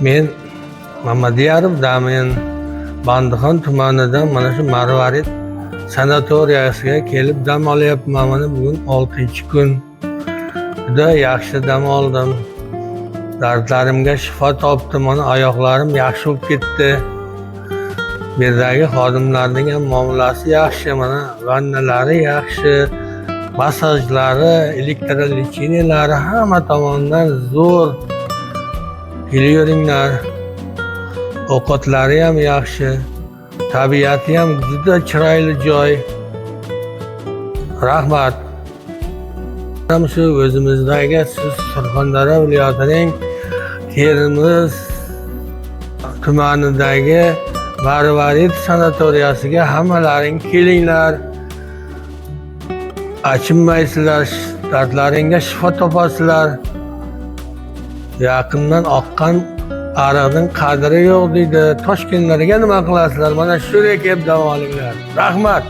Men Mamadiyarov Damin Bandixon tumanidan mana shu Marvarid sanatoriyasiga kelib dam olyapman. Mana bugun 6-kun. Juda yaxshi dam oldim. Dardlarimga shifo topdim. Mana oyoqlarim yaxshi bo'lib ketdi. Bu yerdagi xodimlarning ham muomalasi yaxshi, mana vannalari yaxshi, massajlari, elektrolecheniялari hamma tomondan zo'r. Kelaveringlar. Ovqatlari ham yaxshi. Tabiati ham juda chiroyli joy. Rahmat. Ham shu o'zimizdagi siz Surxondaryo viloyatining Termiz tumanidagi Marvarid sanatoriyasiga hammalaring kelinglar. Achinmaysizlar, dardlaringga shifo topasizlar. Yaqindan oqqan ariqning qadri yo'q deydi. Toshkentlarga nima qilasizlar? Mana shu yerga kelib dam olinglar. Rahmat.